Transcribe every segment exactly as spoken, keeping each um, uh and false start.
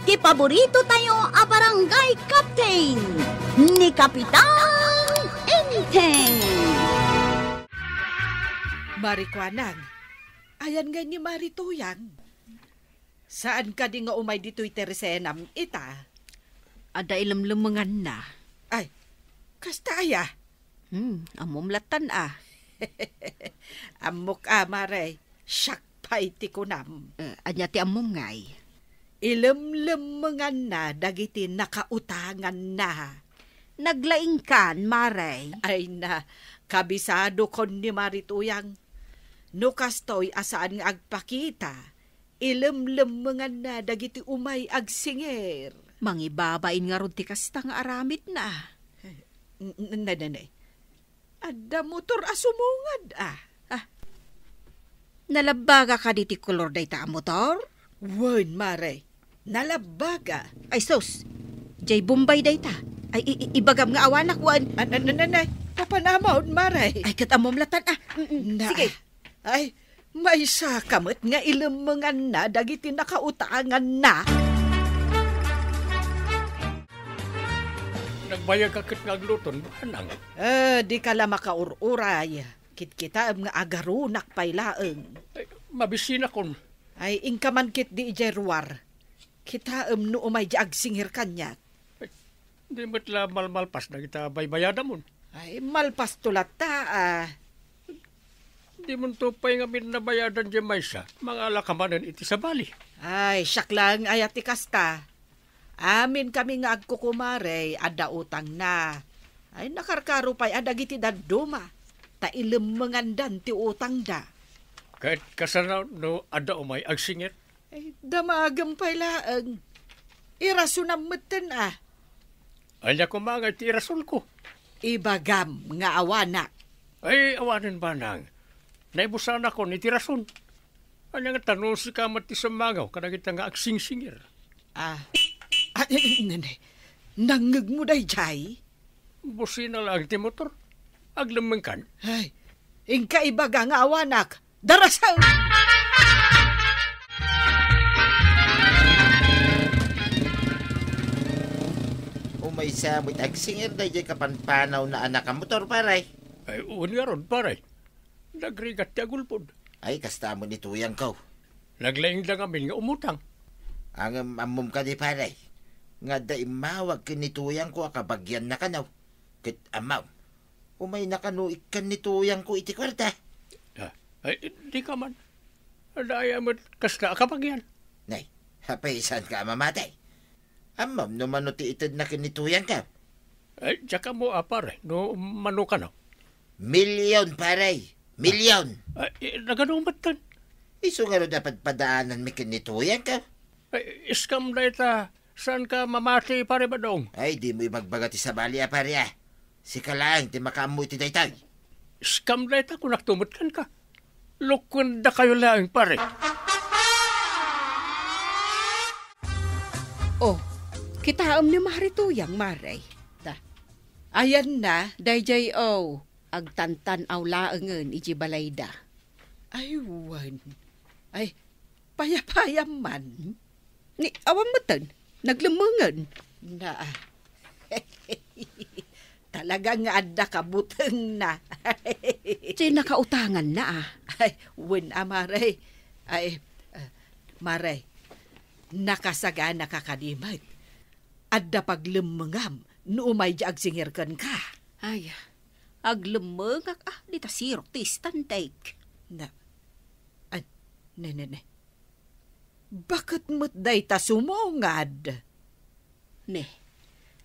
Ti paborito tayo a barangay captain, ni Kapitan Enteng. Marikuanang, ayan nga ni Mari Tuyang. Saan kadi nga umay ditoy tersenam ita? Adda ilemlemenganna. Ay, kasta aya? Hmm, ammom lattan a. Ammok a, Mare. Siak pay ti kunam. Eh, ania ti ammom ngay? Ilemlemenganna dagiti nakautanganna. Naglaingkan, Mare. Ay na, kabisadokon ni Mari Tuyang. No kastoy a saan nga agpakita, ilemlemenganna dagiti umay agsingir. Mangibabain ngarud ti kasta nga aramidna. N-, n-, ne, ne, ne. Adda motor a sumungad, ah. Ah. Nalabbaga kadi ti kolor dayta a motor? Wen, Mare. Nalabbaga. Ay, sus. Jay Bombay dayta. Ay, i-, i-, ibagam nga awanak, wen. Ah, na, na, na, na. Papanamon, Mare. Ay, ket ammom lattan, ah. Mm-mm. Na. Sige. Ay, maysa ka met nga ilemmenganna dagiti nakautanganna. Nagbayag ka ket nga agluton, Manang. Eh, di ka la makaur-uray. Kitkitaem nga agarunak pay laeng. Ay, mabisinakon. Ay, inka man ketdi idiay ruar. Kitaem no umay di agsingir kaniak. Ay, di met la malmalpas dagita baybayadamon. Ay, malpasto latta, ah. Dimonto pay ngamin nabayadan diay maysa, mangala ka manen iti sabali. Ay, siak laeng aya ti kasta. Amin kami nga agkukumare, adda utangna. Ay, nakarkaro pay a dagiti dadduma, ta ilemmengandan ti utangda. Ket kasano no adda umay agsingir? Ay, damagem pay laeng. Irasonam metten a. Ania koma nga iti irasonko? Ibagam nga awanak. Ay, awanen, Manang. Naibusanakon iti rason. Ania ngata no sika met ti summangaw kadagita nga agsingsingir? Ah, ah, ne, ne, ne. Nangngegmo daydiay? Busina laeng ti motor. Aglemmengkan. Ay, inka ibaga nga awanak. Darasaw! Umaysa met agsingir daydiay kapanpanawna a nakamotor, pare. Ay, wen ngarud, pare. Nagrigat ti agulbod. Ay, kasta met ni Tuyangko. Naglaingda ngamin nga umutang. Ngem ammom kadi, pare, nga adda immawag ken ni Tuyangko a kabagianna kano. Ket ammom, umayna kano ikkan ni Tuyangko iti kuarta. Ah, ay, di ka man. Adda aya met kasta a kabagian. Nay, apay saanka a mamati? Ammom no mano ti itedna ken ni Tuyangko? Ay, diak ammo a, pare, no mano kano. Milyon, pare. Milyon. Ay, eh, nagano metten? Isu ngarud a padpadaananmi ken ni Tuyangko. Ay, scam dayta. Saanka mamati, Pare Badong? Ay, dimo ibagbaga ti sabali a, pare, a. Sika laeng ti makaammo iti daytoy. Scam dayta, kunakto met kenka. Lokuendakayo laeng, pare. Oh, kitaem ni Mari Tuyang, Mare. Ta, ayanna, daydiay, oh, agtantan-aw laengen iti balayda. Ay, wen. Ay, payapayam man. Ni, awan metten, naglemmengen. Na, talaga nga adda kabutengna. Ti nakautanganna, a. Ay, wen a, Mare. Ay, ah, Mare, nakasaganaka kadi met. Adda paglemmengam no umay di agsingir kenka. Ay, aglemmengak a, dita sirok ti istantek. Na, an, ne, ne, ne. Baket met dayta sumungad. Ne,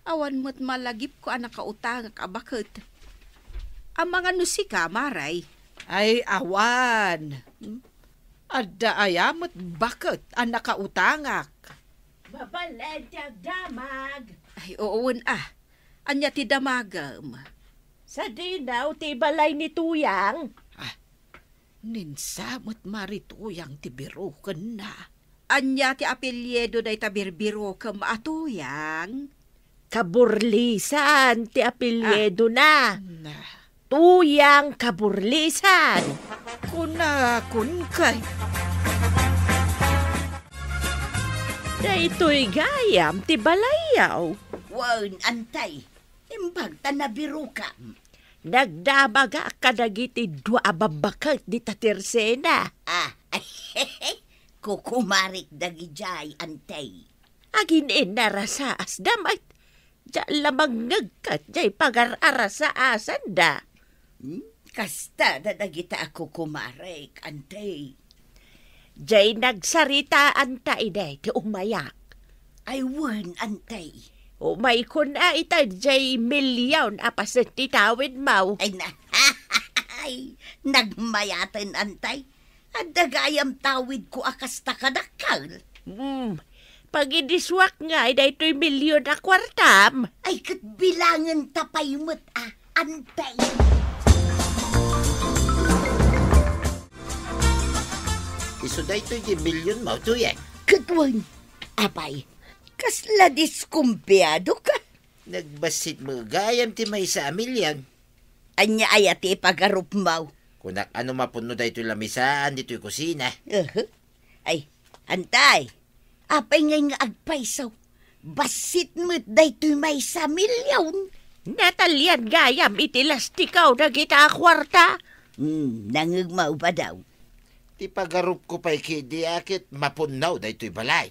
awan met malagipko a nakautangak a baket. Amangan no sika, Mare. Ay, awan. Hmm? Adda aya met baket a nakautangak? Mabalin ti agdamag. Ay, oo, wen a. Ania ti damagem? Sadinaw ti balay ni Tuyang. Ah, ninsa met Mari Tuyang ti birokenna. Ania ti apelyido dayta birbirokem a Tuyang? Kaburlisan ti apelyidona. Ah, na. Tuyang Kaburlisan. Kunakon kay. Daytoy gayam ti balayyo. Wen, Antay, imbag ta nabirokam. Nagdamagak kadagiti dua a babbaket dita Tersena. Ah, kukumarik dagidiay, Antay. Agin-inarasaasda met. Diay la mangngegkat diay pagar-arasaasanda. Hmm? Kasta da dagita a kukumarik, Antay. Diay nagsaritaanta idi ti umayak. Ay wen, Antay. Umaykon a ita diay milyon a paset ti tawidmo. Ay na, ay, nagmayaten, Antay. Adda gayam tawidko a kasta kadakkel. Hmm, pagidisuak ngay daytoy milyon a kuartam. Ay, ket bilangenta pay met a, Antay. Isu daytoy diay milyonmo, Tuyang. Ket wen, apay, kasla diskumpiado ka? Nagbassit met gayam ti maysa a milyon. Ania aya ti ipagarupmo? Kunak a no mapunno daytoy lamisaan ditoy kusina. Aha. Ay, Antay, apay ngay nga agpayso? Bassit met daytoy maysa a milyon. Natalian gayam iti lastiko dagita a kuarta. Hmm, nangngegmo, Badaw. Ti pagarupko pay ketdi a ket mapunno daytoy balay.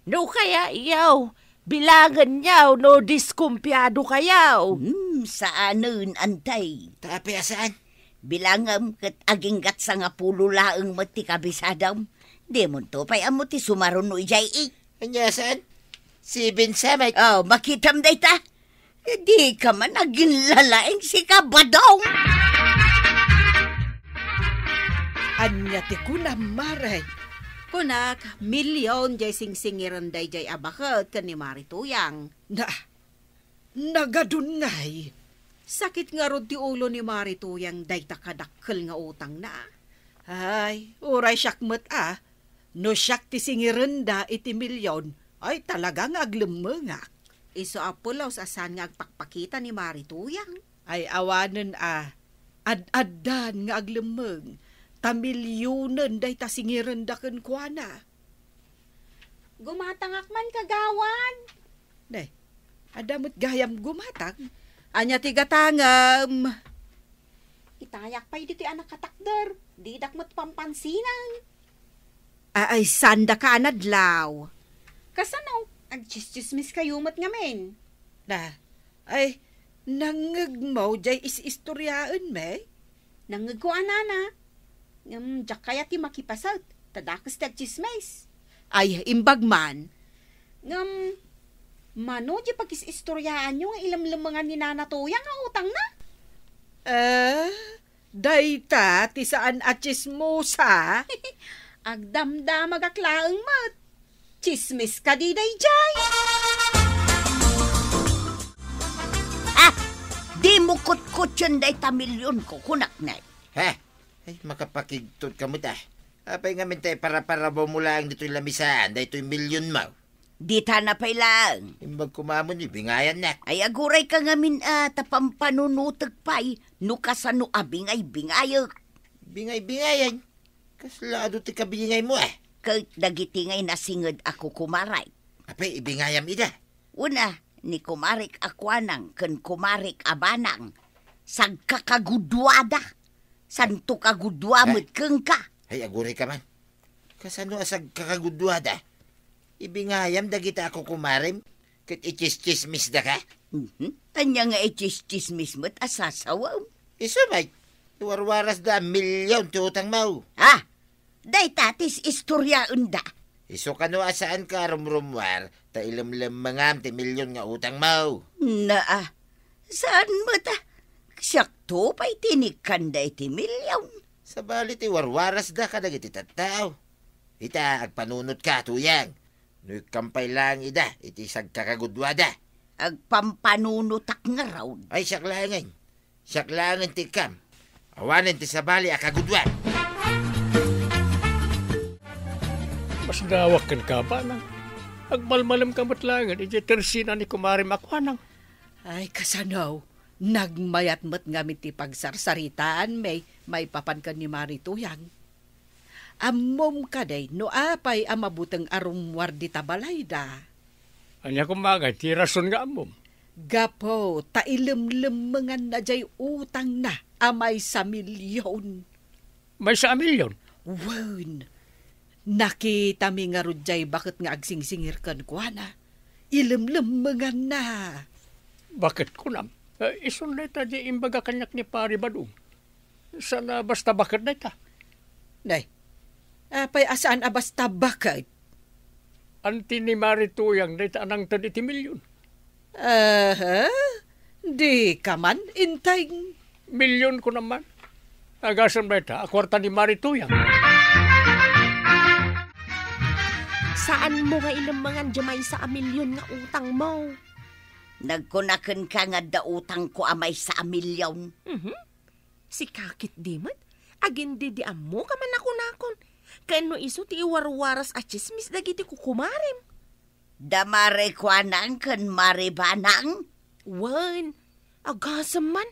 No kayatyo, bilangenyo no diskumpiadokayo. Hmm, saanen, Antay. Ta apay a saan? Bilangem ket aginggat sangapulo laeng met ti kabisadam. Dimonto pay ammo ti sumaruno idiay eight. Ania saan? Seven sa met. Oh, makitam dayta? Dika man aginlalaing, sika, Badaw! Ania ti kunam, Mare? Kunak, milyon diay singsingirenda idiay a baket ken ni Mari Tuyang. Na, nagadun ngay. Sakit ngarud ti ulo ni Mari Tuyang dayta kadakkel nga utangna. Ay, uray siak met a, no siak ti singirenda iti milyon, ay, talaga nga aglemmengak. Isu a pulos a saan nga agpakpakita ni Mari Tuyang. Ay, awanen a, ad-addan nga aglemmeng, ta milyonen dayta singirenda kenkuana. Gumatangak man, kagawad. Ne, adda met gayam gumatang. Ania ti gatangem? Itayak pay ditoy a nakatakder. Didak met pampansinan. A-, ay, saan daka a nadlaw? Kasano? Agtsistsismis kayo met ngamin. Na, ay, nangngegmo diay is-istoriaenmi? Nangngegko a nana. Ngem diak kayat ti makipaset, ta dakes ti agtsismis. Ay, imbag man. Ngem, mano diay pagis-istoriaanyo nga ilemlemengan ni Nana Toya nga utangna? Eh, dayta ti saan a tsismosa? Agdamdamagak laeng met. Tsismis kadi daydiay? Ah! Dimo kutkutten dayta milyonko, kunak, ne. Ha? Ay, makapakigtot ka met, ah. Apay ngamin ta iparaparabawmo laeng ditoy lamisaan daytoy milyonmo? Dita na pay laeng. Imbag koma met ibingayannak. Ay, agurayka ngamin a ta pampanunotek pay no kasano a bingay-bingayek. Bingay-bingayan? Kasla adu ti kabingaymo, ah? Ket dagiti ngay nasinged a kukumarek. Apay, ibingayam ida? Una, ni kumarek a kuanang ken kumarek a banang, sagkakaguduada. Santo kagudua met kenka. Ay, agurayka man. Kasano a sagkakaguduada? Ibingayam dagita a kukumarem ket itsistsismisdaka? Mhm. Ania nga itsistsismis met a sasawem? Isu met, warwarasda a milyon ti utangmo. Ah, dayta ti is-istoriaenda. Isu kano a saanka a rumrummuar ta ilemlemmengam ti milyon nga utangmo? Naa, saan met a. Siakto pay ti inikkanda iti milyon. Sabali ti warwarasda kadagiti tattao. Ita, agpanunotka, Tuyang. No ikkam pay laeng ida iti sagkakaguduada. Agpampanunotak ngarud. Ay, siak laengen. Siak laengen ti ikkam. Awanen ti sabali a kaguduam. Masdawak kenka, banang. Agmalmalemka met laengen idiay tersina ni kumarem a kuanang. Ay, kasano? Nagmayat met ngamin ti pagsarsaritaanmi maipapan ken ni Mari Tuyang. Ammom kadi no apay a mabuteng a rummuar dita balayda? Ania koma ngay ti rason nga ammom? Gapu ta ilemlemmenganna jay utangna a maysa a milion. Maysa a milion? Wen, nakitami ngarud jay baket nga agsingsingir kenkuana. Ilemlemmenganna. Baket kunam? Eh, isun dayta di imbaga kaniak ni Pari Badong. Saan a basta baket dayta? Nay, apay a saan a basta baket? Anti ni Mari Tuyang dayta a nangted iti milion? Aha, di ka man, Inteng. Milion ko naman. Agasem dayta a kuarta ni Mari Tuyang. Saanmo nga ilemmengan di maysa a milion nga utangmo? Nagkuna kenka nga adda utangko a maysa a milion. Mhm. Sika ketdi met, agin di di ammo ka man a kunakon. Ken no isu ti iwarwaras a tsismis dagiti kukumarem. Da Mari Kuanang ken Mari Banang? Wen, agasem man.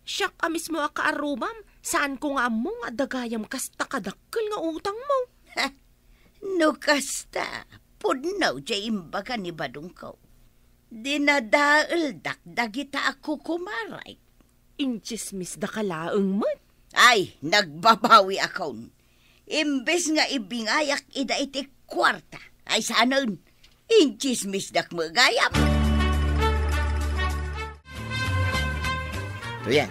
Siak a mismo a kaarrubam, saanko nga ammo nga adda gayam kasta kadakkel nga utangmo. No kasta, pudno jay imbaga ni Badongko. Dinadaeldak dagita a kukumarek. Intsismisdaka laeng met. Ay, nagbabawi akon. Imbes nga ibingayak ida iti kuarta, ay saanen, intsismisdak met gayam. Tuyang,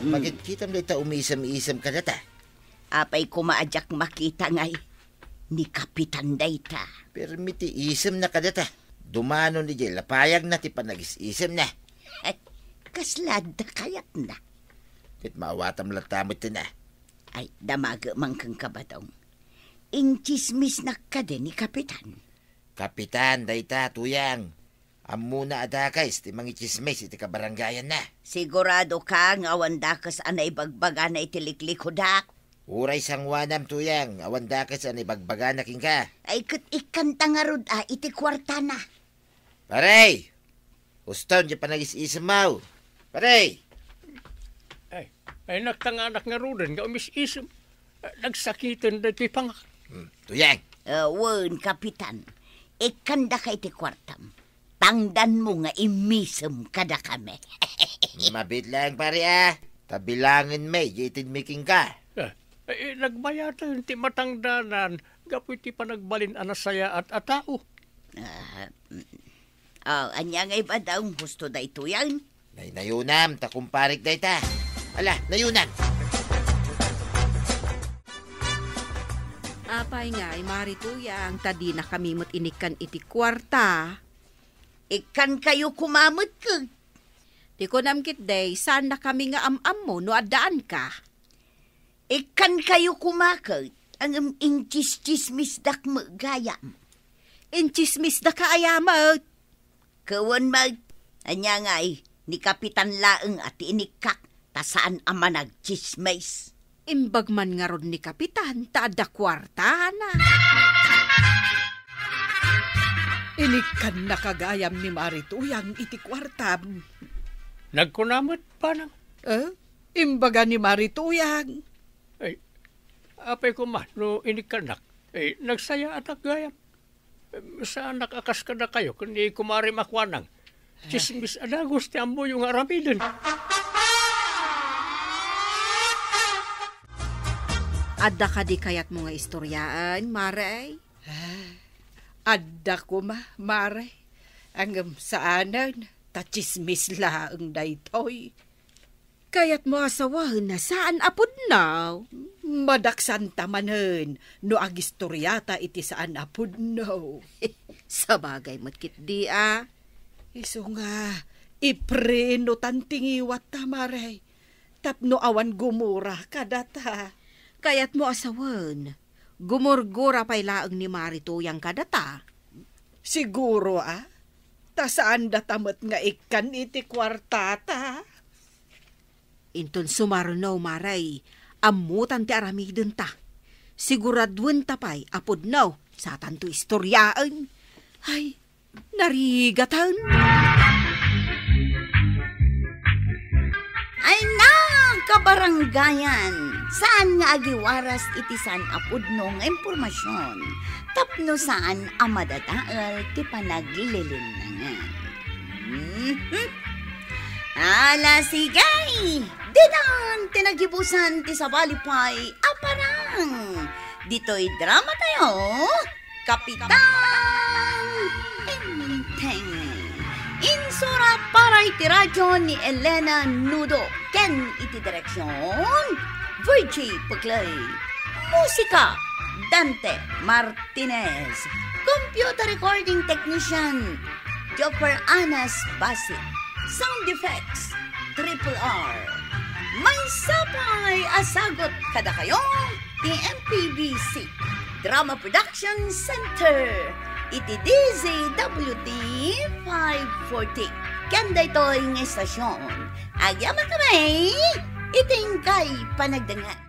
hmm, makitkitam dayta umisem-isem kadata? Apay koma a diak makita ngay? Ni Kapitan dayta. Permi ti isemna kadata. Dumano ni jay lapayagna ti panagis-isemna. Kasla adda kayatna? Ket maawatam latta met ti na. Ay, damagek man kenka, Badong. Intsismisnak kadi ni Kapitan? Kapitan dayta, Tuyang. Ammona a dakes ti mangitsismis iti kabarangayanna. Sigurado ka nga awan dakes a naibagbagana iti liklikudak? Uray sanguanam, Tuyang, awan dakes a naibagbagana kenka. Ay, ket ikkanta ngarud a iti kuartana. Pare! Uston ti panagis-isemmo. Pare! Ay, ay, nagtanganak ngaruden nga umis-isem. Nagsakiten daytoy pangak. Hmm, Tuyang. Ah, wen, Kapitan. Ikkandaka iti kuartam. Tangdanmo nga immisem kadakami. Mabiit laeng, pare, a. Ta bilangenmi, di itedmi kenka. Ah, eh, nagbayaten ti matangdanan gapu iti panagbalin a nasayaat a tao. Ah, mm. Oh, ania ngay, Badong, husto daytoyen? Naynayonam, ta kumparek dayta. Ala, nayonam. Apay ngay, Mari Tuyang, ta dinakami met inikkan iti kuarta? Ikkankayo koma met ket. Ti kunam ketdi, saannakami nga am-ammo no addaanka. Ikkankayo koma ket, ngem intsistsismisdak met gayam. Intsismisdaka aya met? Ket wen met, ania ngay, ni Kapitan laeng a ti inikkak, ta saan a managtsismis. Imbag man ngarud ni Kapitan ta adda kuartana. Inikkannaka gayam ni Mari Tuyang iti kuartam. Nagkuna met, Banang. Eh? Imbaga ni Mari Tuyang. Ay, apay koma no inikkannak? Ay, nagsayaatak gayam. Em, saanak a kas kadakayo ken ni kumarem a kuanang. Tsismis a dagus ti ammoyo nga aramiden. Adda kadi kayatmo nga istoryaen, Mare? Ah, adda koma, Mare. Ngem saanen, ta tsismis laeng daytoy. Kayatmo a sawen a saan a pudno? Madaksanta manen no agistoryata iti saan a pudno. Sabagay met ketdi a. Isu nga, iprenotan ti ngiwatta, Mare, tapno awan gumura kadata. Kayatmo a sawen, gumurgura pay laeng ni Mari Tuyang kadata? Siguro a, ta saan data met nga ikkan iti kuartata. Inton sumarno, Mare, ammotan ti aramidenta. Siguraduenta pay a pudno, satanto istoryaen. Ay, narigatan. Ay na, kabaranggayan! Saan nga agiwaras iti saan a pudno nga impormasion tapno saan a madadael ti panaglilinnangan. Mhm. Ala, sige! Ditan ti naggibusan ti sabali pay a parang. Ditoy drama tayo, Kapitan Enteng. Insura para iti radyo ni Elena Nudo ken iti direksyon, Virgie Puglay. Musika, Dante Martinez. Computer recording technician, Jopper Anas Basit. Sound effects, Triple R. Maysa pay a sagut kadakayo ti M P B C Drama Production Center iti D Z W T five forty. Ken daytoy nga istasyon, agyamankami iti inkay panagdengngeg.